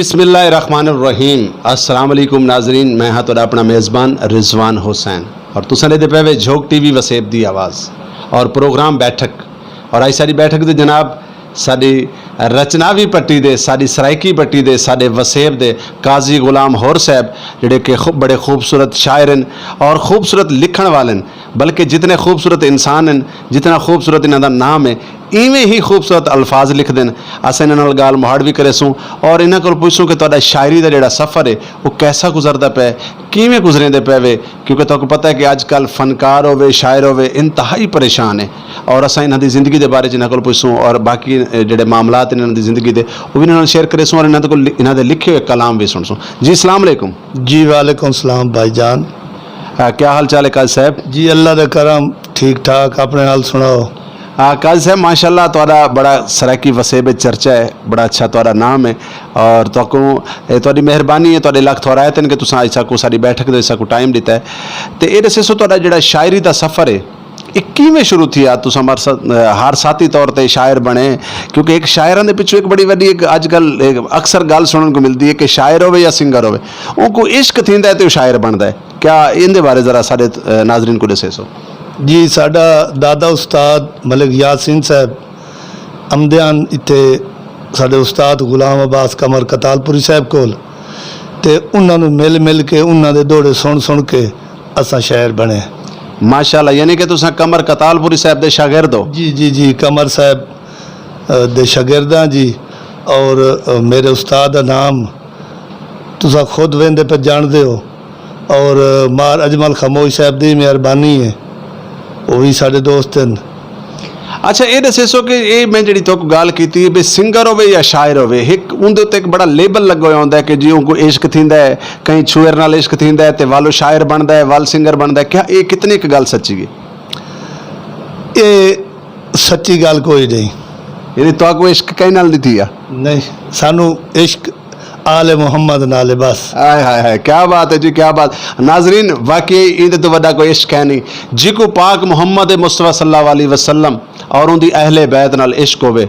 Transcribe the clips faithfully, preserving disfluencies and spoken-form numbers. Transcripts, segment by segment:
بسم اللہ الرحمن الرحیم۔ السلام علیکم ناظرین، میں ہاں تہاڈا اپنا میزبان رضوان حسین، اور تساں دے پے وے جھوک ٹی وی وسیب دی آواز اور پروگرام بیٹھک۔ اور آج ساری بیٹھک دے جناب ساری رچناوی پٹی دے، ساری سرائیکی پٹی دے، سارے وسیب دے قاضی غلام ہور صاحب، جڑے کہ خو- بڑے خوبصورت شاعر ہیں اور خوبصورت لکھن والے ہیں، بلکہ جتنے خوبصورت انسان ہیں، جتنا خوبصورت انہاں دا نام ہے، ایویں ہی خوبصورت الفاظ لکھ دین۔ اساں انہاں نال گال مہاڑ بھی کرے سوں اور انہاں کول پوچھسوں کہ تہاڈا شاعری دا جڑا سفر ہے، وہ کیسا گزردا پے، کیویں گزریندے پے وے؟ کیونکہ تہاکوں پتہ ہے کہ اج کل فنکار ہووے، شاعر ہووے، انتہائی پریشان ہے۔ اور اساں انہاں دی زندگی دے بارے چ انہاں کول پوچھسوں اور باقی، اے، جڑے معاملات انہاں دی زندگی دے، وہ بھی انہاں نال شیئر کرے سوں اور انہاں دے کول، انہاں دے لکھے ہوئے کلام بھی سن سوں۔ جی، السلام علیکم۔ جی، وعلیکم السلام بھائی جان۔ آ، کیا حال چال ہے قاضی صاحب؟ جی، اللہ دا کرم، ٹھیک ٹھاک، اپنے حال سناؤ۔ آ، قاضی صاحب، ماشاءاللہ، تہاڈا بڑا سرائیکی وسیب وچ چرچا ہے، بڑا اچھا تہاڈا نام ہے، اور تہاکوں، اے، تہاڈی مہربانی ہے، تہاڈے لکھ تھورائت ہیں کہ تساں ایسا کو ساری بیٹھک دے ایسا کو ٹائم دیتا ہے۔ تے اے دسے سو، تہاڈا جڑا شاعری دا سفر ہے، اے کیویں شروع تھیا؟ تساں ہمارے ساتھ، اے، ہر ساتھی طور تے شاعر بنے، کیونکہ ایک شاعراں دے پچھوں ایک بڑی وڈی ایک اج کل ایک اکثر گل سنن کو ملدی ہے کہ شاعر ہوے یا سنگر ہوے، اون کو عشق تھیندا ہے تے او شاعر بندا ہے۔ کیا ان دے بارے ذرا سارے، اے، ناظرین کو دسے سو؟ جی، ساڈا دادا استاد ملک یاسین صاحب امدیان اتھے ساڈے استاد غلام عباس قمر قتال پوری صاحب کول، تے انہاں نوں مل مل کے، انہاں دے دوڑے سن سن کے اساں شاعر بنے۔ ماشاءاللہ، یعنی کہ تساں قمر قتال پوری صاحب دے شاگرد ہو؟ جی، جی، جی، قمر صاحب، اے، دے شاگرد ہاں جی۔ اور، اے، میرے استاد دا نام تساں خود ویندے پہ جان دے ہو۔ اور، اے، مار اجمل خاموش صاحب دی مہربانی ہے، وہ بھی ساڈے دوست ہیں۔ اچھا، اے دسے سو کہ اے میں جڑی تک گل کیتی ہے، بھی سنگر ہوے یا شاعر ہوے، ایک اون دے تے ایک بڑا لیبل لگا ہویا ہوندا ہے کہ جی اون کو عشق تھیندا ہے، کہیں چھوئر نال عشق تھیندا ہے تے والو شاعر بندا ہے، وال سنگر بندا ہے۔ کیا اے کتنی ایک گل سچی ہے؟ اے سچی گل کوئی نہیں۔ یعنی تو کو عشق کہیں نال نہیں تھیا؟ نہیں، سانو عشق آل محمد نال ہے بس۔ ہائے ہائے ہائے، کیا بات ہے جی، کیا بات۔ ناظرین، واقعی ایندے تو وڈا کوئی عشق ہے نہیں۔ جی کو پاک محمد مصطفیٰ صلی اللہ علیہ وسلم اور ان دی اہل بیت نال عشق ہوے،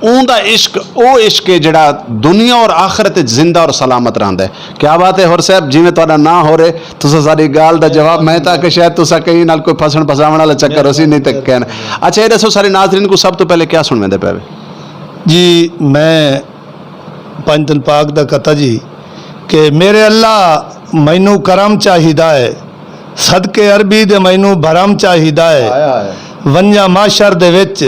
اون دا عشق او عشق ہے جڑا دنیا اور آخرت وچ زندہ اور سلامت رہندا ہے۔ کیا بات ہے ہور صاحب، جویں تہاڈا ناں ہو رہے، تساں ساری گال دا جواب میں تاں کہ شاید تساں کہیں نال کوئی پھسن پھساون والا چکر اسی نہیں تے کہنا۔ اچھا، اے دسو سارے ناظرین کو سب تو پہلے کیا سنویندے پے وے؟ جی، میں پنج دن پاک دا قطع جی کہ میرے اللہ، مینوں کرم چاہیدا ہے، صدقے عربی دے مینوں بھرم چاہیدا ہے، ہائے ہائے۔ ونجا معاشر دے وچ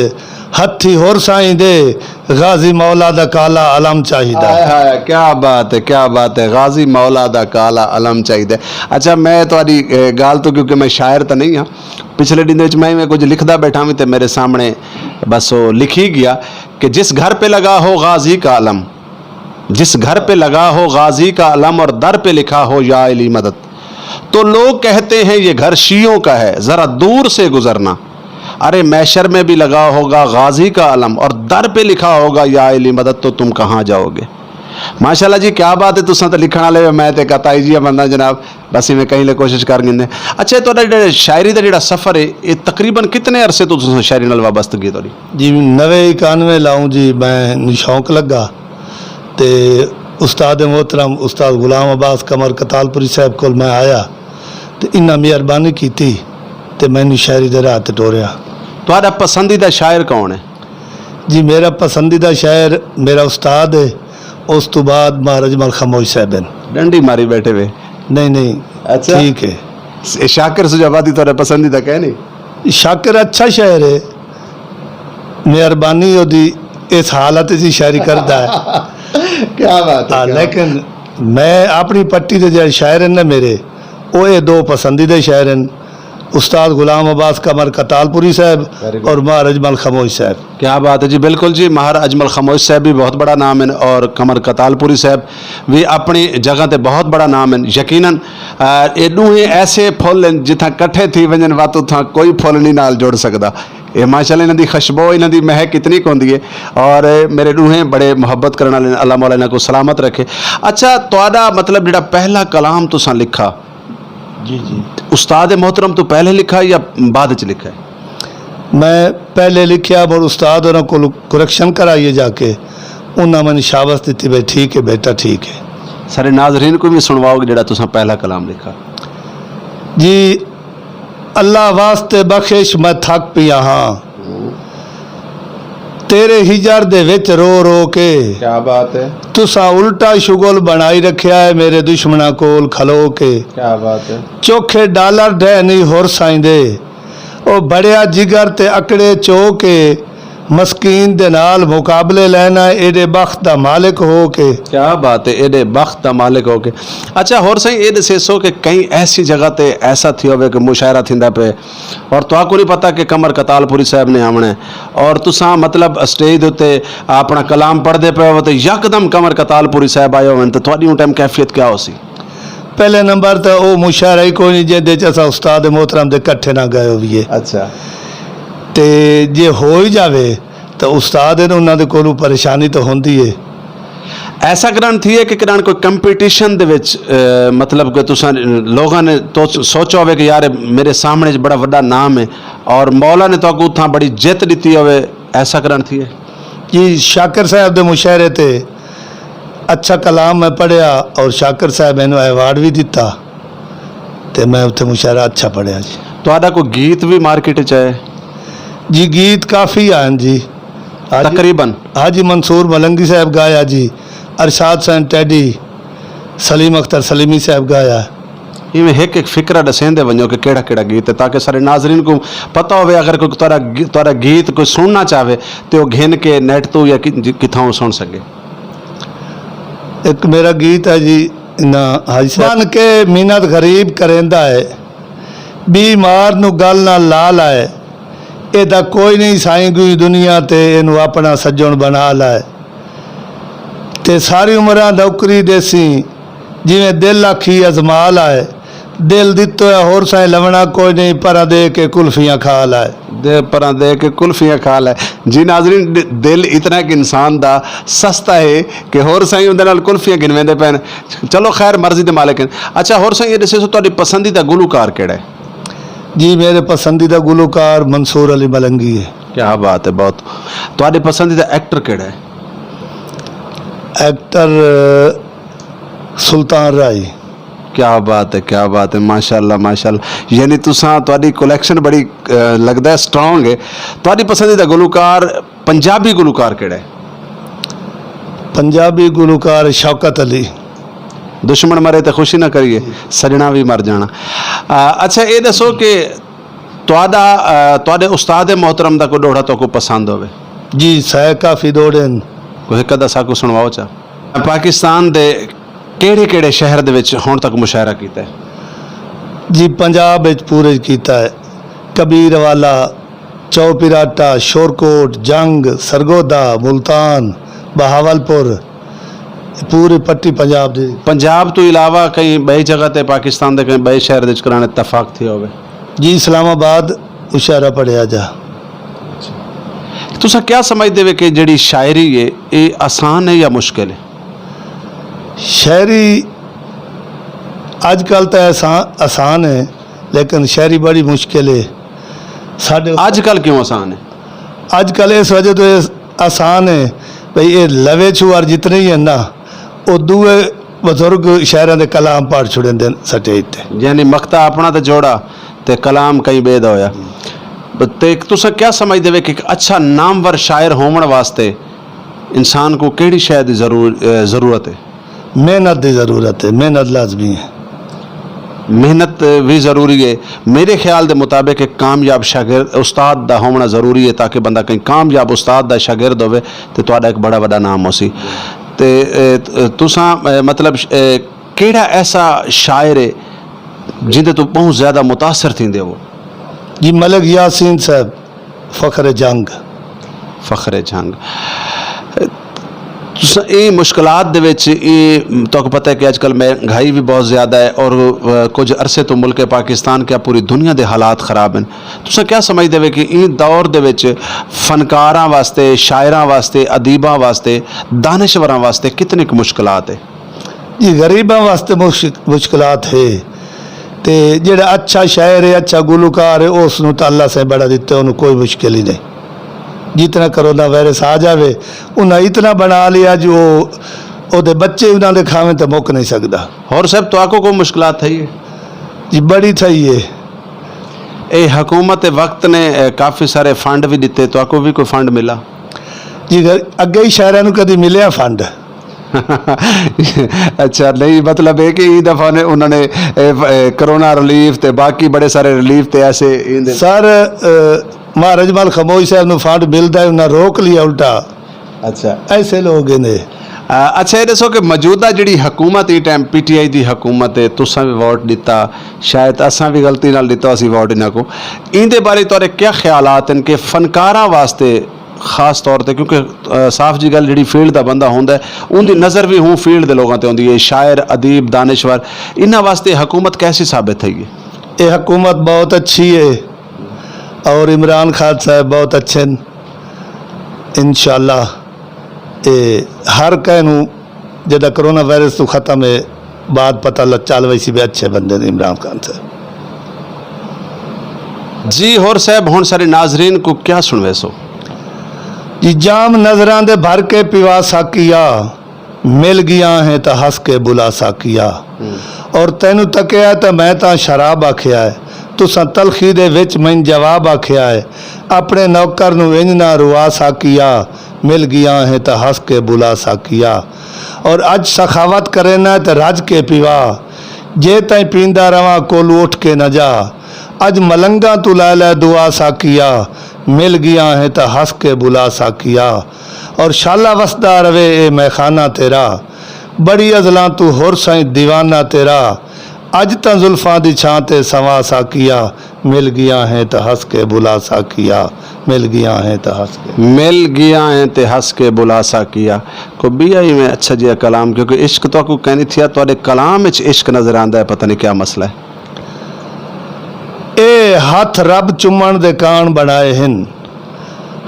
ہتھی ہور سائیں دے، غازی مولا دا کالا علم چاہیدا ہے۔ ہائے ہائے، کیا بات ہے، کیا بات ہے، غازی مولا دا کالا علم چاہیدا ہے۔ اچھا، میں تہاڈی، اے، گال تو، کیونکہ میں شاعر تاں نہیں ہاں، پچھلے دن وچ میں میں کچھ لکھدا بیٹھا ہوں تے میرے سامنے بس وہ لکھی گیا کہ جس گھر پہ لگا ہو غازی کا علم، جس گھر پہ لگا ہو غازی کا علم اور در پہ لکھا ہو یا علی مدد، تو لوگ کہتے ہیں یہ گھر شیعوں کا ہے، ذرا دور سے گزرنا۔ ارے محشر میں بھی لگا ہوگا غازی کا علم اور در پہ لکھا ہوگا یا علی مدد، تو تم کہاں جاؤ گے؟ ماشاءاللہ جی، کیا بات ہے، تساں تے لکھن والے ہو، میں تے قطعی جی بندہ جناب، بس میں کہیں لے کوشش کر گھندے۔ اچھا، تہاڈا جڑا شاعری دا جڑا سفر ہے، یہ تقریباً کتنے عرصے تو تساں شاعری نال وابستگی ہے تہاڈی؟ جی، نوے اکانوے لاؤں جی، میں نی شوق لگا تے استاد محترم استاد غلام عباس قمر قتال پوری صاحب کول میں آیا تے انہاں مہربانی کیتی تے مینوں شاعری دے راہ تے ٹوریا۔ تہاڈا پسندیدہ شاعر کون ہے؟ جی، میرا پسندیدہ شاعر میرا استاد ہے، اس تو بعد مہاراج ملخا موج صاحب ہیں۔ ڈنڈی ماری بیٹھے وے۔ نہیں، نہیں، اچھا۔ ٹھیک ہے۔ اے شاکر سجاوادی تہاڈا پسندیدہ کہہ نہیں؟ شاکر اچھا شاعر ہے، مہربانی اودی اس حالت وچ ہی شاعری کردا ہے۔ کیا بات ہے، ہاں، کیا بات۔ لیکن میں اپنی پٹی دے جڑے شاعر ہیں نا میرے، او اے دو پسندیدہ شاعر ہیں، استاد غلام عباس قمر قتال پوری صاحب اور مہر اجمل خموش صاحب۔ کیا بات ہے جی، بالکل جی، مہر اجمل خموش صاحب بھی بہت بڑا نام ہے اور قمر قتال پوری صاحب بھی اپنی جگہ تے بہت بڑا نام ہے۔ یقیناً، آ، اے دوہیں ایسے پھول ہیں، جتھاں کٹھے تھی ونجن وت اتھاں کوئی پھول نہیں نال جڑ سکدا۔ اے ماشاءاللہ انہاں دی خوشبو، انہاں دی مہک اتنی کُ ہوندی ہے، اور میرے دوہیں بڑے محبت کرن والے نے، اللہ مولا انہاں کو سلامت رکھے۔ اچھا، تہاڈا مطلب جڑا پہلا کلام تساں لکھا، جی، جی۔ استاد محترم تو پہلے لکھا یا بعد وچ لکھا ہے؟ میں پہلے لکھیا، پر استاد ہوراں کول کریکشن کرائیے جا کے، انہاں مینوں شاباش دتی، بھائی ٹھیک ہے بیٹا، ٹھیک ہے۔ سارے ناظرین کو بھی سنواؤ جڑا تساں پہلا کلام لکھا۔ جی، اللہ واسطے بخش میں تھک پیا ہاں، تیرے ہجر دے وچ رو رو کے۔ کیا بات ہے۔ تساں الٹا شغل بنائی رکھیا ہے میرے دشمناں کول کھلو کے۔ کیا بات ہے۔ چوکھے ڈالر ڈے نہیں ہور سائیں دے، او بڑیا جگر تے اکڑے چو کے، مسکین دے نال مقابلے لینا ہے، ایڈے بخت دا مالک ہو کے۔ کیا بات ہے، ایڈے بخت دا مالک ہو کے۔ اچھا، ہور سائیں، اے دسیسو کہ کہیں ایسی جگہ تے ایسا تھی ہوئے کہ مشاعرہ تھیندا پے اور تہاکوں نہیں پتا کہ قمر قتال پوری صاحب نے آونا ہے اور تساں، مطلب، اسٹیج دے اُتے اپنا کلام پڑھدے پے ہو تے یکدم قمر قتال پوری صاحب آئے ہوون تے تہاڈی اون ٹائم کیفیت کیا ہو سی؟ پہلے نمبر تے او مشاعرہ ہی کوئی نہیں جے دے چ اساں استاد محترم دے کٹھے نہ گئے ہوئیے۔ اچھا۔ تے جے ہو ہی جاوے تے استاد نے انہاں دے کولوں پریشانی تو ہوندی ہے۔ ایسا کرن تھی ہے کہ کرن کوئی کمپٹیشن دے وچ، اے، مطلب کہ تساں لوگاں نے تو سوچا ہوئے کہ یار، میرے سامنے بڑا وڈا نام ہے اور مولا نے تو کو اتھاں بڑی جت دتی ہوئے، ایسا کرن تھی ہے؟ جی، شاکر صاحب دے مشاعرے تے اچھا کلام میں پڑھیا اور شاکر صاحب مینوں ایوارڈ بھی دتا تے میں اتھے مشاعرہ اچھا پڑھیا جی۔ تہاڈا کوئی گیت بھی مارکیٹ وچ آئے؟ جی، گیت کافی آئے جی۔ حاجی، تقریباً؟ حاجی منصور ملنگی صاحب گایا جی، ارشاد حسین ٹیڈی، سلیم اختر سلیمی صاحب گایا۔ ایویں ہک ہک فقرہ ڈسیندے ونجو کہ کیڑا کیڑا گیت ہے، تاکہ سارے ناظرین کو پتہ ہوئے، اگر کوئی تہاڈا گی-، تہاڈا گیت کوئی سننا چاہے تے او گھن کے نیٹ تو یا کہ-، کتھاؤں سن سکے۔ ایک میرا گیت ہے جی، نہ حاجی صاحب۔ بن کے منت غریب کریندا ہے، بیمار نو گل نہ لا لائے۔ اے دا کوئی نہیں سائیں کوئی دنیا تے، اینو اپنا سجن بنا لائے۔ تے ساری عمراں نوکری دیسی، جویں دل آکھی ازما لائے۔ دل دتو ہے ہور سائیں لونا کوئی نہیں، پراں دے کے کلفیاں کھا لائے۔ دے پراں دے کے کلفیاں کھا لائے۔ جی ناظرین، د-، دل اتنا ایک انسان دا سستا ہے کہ ہور سائیں اندے نال کلفیاں گنویندے پے نے۔ چلو خیر، مرضی دے مالک ہیں۔ اچھا، ہور سائیں، یہ دسو، تہاڈی پسندیدہ گلوکار کیڑا ہے؟ جی، میرے پسندیدہ گلوکار منصور علی ملنگی ہے۔ کیا بات ہے، بہت۔ تہاڈے پسندیدہ ایکٹر کیڑا ہے؟ ایکٹر، اہ، سلطان راہی۔ کیا بات ہے، کیا بات ہے، ماشاءاللہ، ماشاءاللہ۔ یعنی تساں، تہاڈی کلیکشن بڑی، اہ، لگدا ہے، سٹرانگ ہے۔ تہاڈی پسندیدہ گلوکار، پنجابی گلوکار کیڑا ہے؟ پنجابی گلوکار شوکت علی۔ دشمن مرے تے خوشی نہ کریے، سجنا بھی مر جانا۔ آ، اچھا، یہ دسو کہ تہاڈا، آ، تہاڈے استاد محترم دا کوئی ڈوہڑا تو کو پسند ہوے؟ جی، سائے کافی ڈوہڑے ہیں۔ کوئی ایک ادا ساکو سنواؤ چا۔ پاکستان دے کیڑے کیڑے شہر دے وچ ہن تک مشاعرہ کیتا ہے؟ جی، پنجاب وچ پورے کیتا ہے۔ کبیر والا، چوپیراٹا، شورکوٹ، جنگ، سرگودا، ملتان، بہاول پور، پوری پٹی پنجاب دی۔ پنجاب تو علاوہ کہیں بئی جگہ تے پاکستان دے کہیں بئی شہر دے وچ کرانے اتفاق تھیا ہوے؟ جی، اسلام آباد مشاعرہ پڑھیا جا۔ تساں کیا سمجھدے وے کہ جڑی شاعری ہے، اے آسان ہے یا مشکل ہے؟ شاعری اج کل تے آسان، آسان ہے، لیکن شاعری بڑی مشکل ہے۔ ساڈے اج کل کیوں آسان ہے؟ اج کل اس وجہ تو یہ آسان ہے بھئی، یہ لوے چھوار جتنے ہی ہیں نا، وہ دوے بزرگ شاعراں دے کلام پڑھ چھڑے دے سٹیج تے۔ یعنی مقطع اپنا تے جوڑا تے کلام کہیں بے دا ہویا۔ تے تساں کیا سمجھدے وے کہ ایک اچھا نامور شاعر ہوون واسطے انسان کو کیڑی شے دی ضرور-، اے، ضرورت ہے؟ محنت دی ضرورت ہے، محنت لازمی ہے۔ محنت بھی ضروری ہے۔ میرے خیال دے مطابق ایک کامیاب شاگرد، استاد دا ہونا ضروری ہے، تاکہ بندہ کہیں کامیاب استاد دا شاگرد ہوے تے تہاڈا ایک بڑا وڈا نام ہو سی۔ تے، اے، تساں، اے، مطلب، اے، کیڑا ایسا شاعر ہے جندے تو بہت زیادہ متاثر تھیندے ہو؟ جی، ملک یاسین صاحب، فخر جنگ۔ فخر جنگ۔ تساں اے مشکلات دے وچ، اے تہاکوں پتہ ہے کہ اج کل مہنگائی بھی بہت زیادہ ہے اور، آ، کچھ عرصے تو ملک پاکستان کیا پوری دنیا دے حالات خراب ہیں۔ تساں کیا سمجھدے وے کہ ایں دور دے وچ فنکاراں واسطے، شاعراں واسطے، ادیباں واسطے، دانشوراں واسطے کتنی کُ مشکلات ہے؟ جی، غریباں واسطے مش-، مشکلات ہے۔ تے جڑا اچھا شاعر ہے، اچھا گلوکار ہے، اس نوں تے اللہ سے بڑا دتا، انہوں کوئی مشکل ہی نہیں۔ جتنا کرونا وائرس آ جاوے، انہاں اتنا بنا لیا جو او دے بچے انہاں دے کھاویں تے مک نہیں سکدا۔ ہور صاحب، تہاکوں کوئی مشکلات تھئی ہے؟ جی، بڑی تھئی ہے۔ اے حکومت وقت نے، اے، کافی سارے فنڈ بھی دتے، تہاکوں بھی کوئی فنڈ ملا؟ جی، اگے ہی شہراں نوں کدی ملیا فنڈ؟ اچھا، نہیں، مطلب یہ کہ ای دفعہ نے انہوں نے، اے، اے، کرونا ریلیف تے باقی بڑے سارے ریلیف تے ایسے ہی دے۔ سر، اے، مہاراج مال خموش صاحب نو فنڈ ملدا ہے، انہاں روک لیا الٹا۔ اچھا۔ ایسے لوگ نے۔ آ، اچھا، یہ دسو کہ موجودہ جڑی حکومت، ای ٹائم پی ٹی آئی دی حکومت ہے، تساں بھی ووٹ دتا، شاید اساں بھی غلطی نال دتا اسی ووٹ انہاں کو، ایندے بارے تہاڈے کیا خیالات ہیں کہ فنکاراں واسطے خاص طور تے، کیونکہ، آ، صاف جی گل، جڑی فیلڈ دا بندہ ہوندا ہے، اون دی نظر بھی ہوں فیلڈ دے لوگاں تے ہوندی ہے، شاعر، ادیب، دانشور، انہاں واسطے حکومت کیسی ثابت تھئی ہے؟ یہ حکومت بہت اچھی ہے اور عمران خان صاحب بہت اچھے ہیں۔ انشاءاللہ اے ہر کہے نوں جدا کرونا وائرس تو ختم ہے، بعد پتہ لگ چل وی سی بھی اچھے بندے نے عمران خان صاحب۔ جی ہور صاحب، ہن سارے ناظرین کو کیا سنوے سو؟ جی، جام نظراں دے بھر کے پیوا ساکیا، مل گیا ہے تاں ہس کے بلا ساکیا۔ اور تینوں تکیا ہے تاں میں تاں شراب آکھیا ہے، تساں تلخی دے وچ میں جواب آکھیا ہے، اپنے نوکر نوں انج نہ روا ساکیا، مل گیا ہے تاں ہس کے بلا ساکیا۔ اور اج سخاوت کرے نہ تے رج کے پیوا، جے تائیں پیندا رواں کول اٹھ کے نہ جا۔ اج ملنگاں تو لے لے دعا ساکیا، مل گیا ہے تاں ہس کے بلا ساکیا۔ اور شالا وسدا رہے اے میخانہ تیرا، بڑی ازلاں تو ہور سائیں دیوانہ تیرا۔ اج تاں زلفاں دی چھاں تے سوا ساکیا، مل گیا ہے تاں ہس کے بلا ساکیا، مل گیا ہے تاں ہس کے۔ مل گیا ہے تے ہس کے بلا ساکیا۔ کو بی آئی میں اچھا جیا کلام، کیونکہ عشق تو کو کہنی تھیا، تواڈے کلام وچ عشق نظر آندا ہے، پتہ نہیں کیا مسئلہ ہے۔ اے ہتھ رب چمن دے کان بنائے ہن،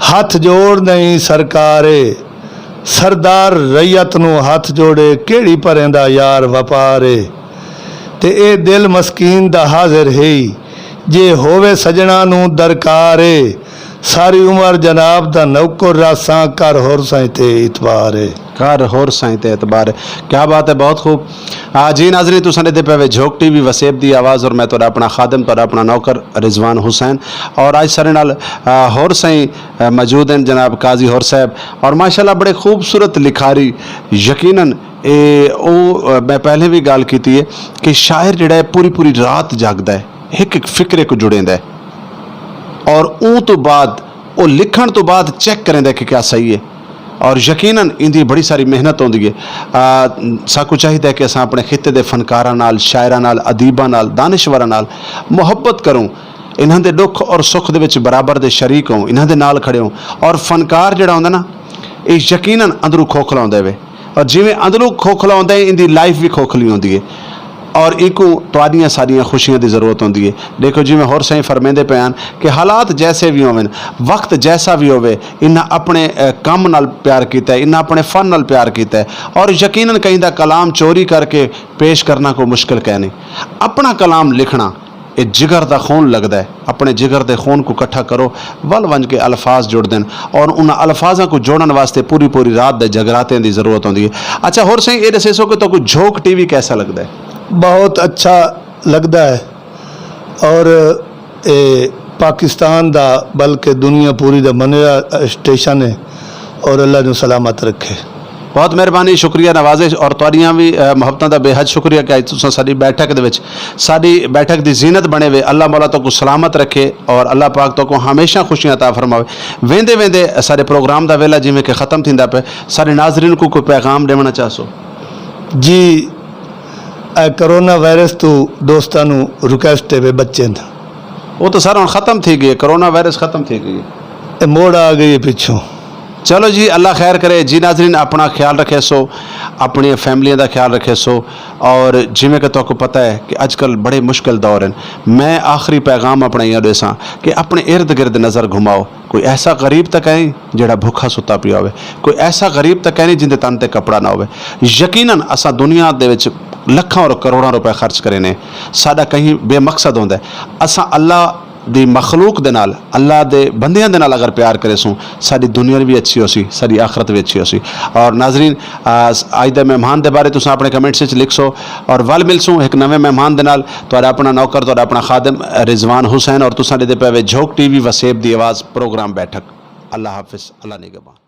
ہتھ جوڑ نہیں سرکار اے۔ سردار ریت نو ہتھ جوڑے، کیڑی پریندا یار وپار اے۔ تے اے دل مسکین دا حاضر ہے، جے ہووے سجنا نو درکار اے۔ ساری عمر جناب دا نوکر راساں، کر ہور سائیں تے اعتبار اے۔ کر ہور سائیں تے اعتبار اے۔ کیا بات ہے، بہت خوب۔ آ، جی ناظرین، تساں دے پے وے جھوک ٹی وی وسیب دی آواز، اور میں تہاڈا اپنا خادم، تہاڈا اپنا نوکر رضوان حسین۔ اور اج سارے نال، آ، ہور سائیں، آ، موجود ہیں جناب قاضی ہور صاحب، اور ماشاءاللہ بڑے خوبصورت لکھاری۔ یقیناً اے او، آ، میں پہلے بھی گل کیتی ہے کہ شاعر جڑا ہے پوری پوری رات جاگدا ہے، ایک ایک فکرے کو جڑیندا ہے، اور اون تو بعد، او لکھن تو بعد چیک کریندا ہے کہ کیا صحیح ہے۔ اور یقیناً ان دی بڑی ساری محنت ہوندی ہے۔ آ، ساکو چاہیدا ہے کہ اساں اپنے خطے دے فنکاراں نال، شاعراں نال، ادیباں نال، دانشوراں نال محبت کروں، انہاں دے دکھ اور سکھ دے وچ برابر دے شریک ہوں، انہاں دے نال کھڑے ہوں۔ اور فنکار جڑا ہوندا نا، اے یقیناً اندروں کھوکھلا ہوندا ہے۔ اور جویں اندروں کھوکھلا ہوندا ہے، ان دی لائف بھی کھوکھلی ہوندی ہے۔ اور ایکوں تہاڈیاں ساڈیاں خوشیاں دی ضرورت ہوندی ہے۔ دیکھو، جویں ہور سائیں فرمیندے پے ہن کہ حالات جیسے بھی ہوون، وقت جیسا بھی ہووے، انہاں اپنے، اے، کم نال پیار کیتا ہے، انہاں اپنے فن نال پیار کیتا ہے۔ اور یقیناً کہیں دا کلام چوری کر کے پیش کرنا کوئی مشکل کہہ نہیں۔ اپنا کلام لکھنا، اے جگر دا خون لگدا ہے۔ اپنے جگر دے خون کو اکٹھا کرو، ول ونج کے الفاظ جڑدے نے، اور انہاں الفاظاں کو جوڑن واسطے پوری پوری رات دے جگراتیں دی ضرورت ہوندی ہے۔ اچھا، ہور سائیں، اے دسے سو کہ تہاکوں جھوک ٹی وی کیسا لگدا ہے؟ بہت اچھا لگدا ہے، اور اے پاکستان دا بلکہ دنیا پوری دا منیا اسٹیشن ہے، اور اللہ نو سلامت رکھے۔ بہت مہربانی، شکریہ نوازش، اور تہاڈیاں بھی، اے، محبتاں دا بے حد شکریہ کہ اج تساں ساڈی بیٹھک دے وچ، ساڈی بیٹھک دی زینت بنے وے۔ اللہ مولا تہاکوں سلامت رکھے اور اللہ پاک تہاکوں ہمیشہ خوشیاں عطا فرماوے۔ ویندے ویندے سارے پروگرام دا ویلا جویں کہ ختم تھیندا پے، سارے ناظرین کو کوئی پیغام دیونا چاہسو؟ جی، اے کرونا وائرس تو دوستاں نوں ریکویسٹ ہے وے بچن۔ وہ تو سر ہن ختم تھی گئی ہے، کرونا وائرس ختم تھی گئی ہے۔ اے موڑ آ گئی ہے پچھوں۔ چلو جی، اللہ خیر کرے۔ جی ناظرین، اپنا خیال رکھے سو، اپنی فیملیاں دا خیال رکھے سو، اور جویں کہ تہاکوں پتہ ہے کہ اج کل بڑے مشکل دور ہیں۔ میں آخری پیغام اپنا یہ دیساں کہ اپنے ارد گرد نظر گھماؤ، کوئی ایسا غریب تک ہے جڑا بھوکا ستا پیا ہوئے، کوئی ایسا غریب تک ہے نہیں جن دے تن تے کپڑا نہ ہوئے۔ یقیناً اساں دنیا دے وچ لکھاں اور کروڑاں روپے خرچ کرے نے، ساڈا کہیں بے مقصد ہوندا ہے۔ اساں اللہ دی مخلوق دے نال، اللہ دے بندیاں دے نال اگر پیار کرے سوں، ساری دنیا بھی اچھی ہو سی، ساری آخرت بھی اچھی ہو سی۔ اور ناظرین، آ، اج دے مہمان دے بارے تساں اپنے کمنٹس وچ لکھ سو، اور ول مل سوں ایک نویں مہمان دے نال۔ تہاڈا اپنا نوکر، تہاڈا اپنا خادم رضوان حسین، اور تساں دے پے وے جھوک ٹی وی وسیب دی آواز پروگرام بیٹھک۔ اللہ حافظ، اللہ نگہبان۔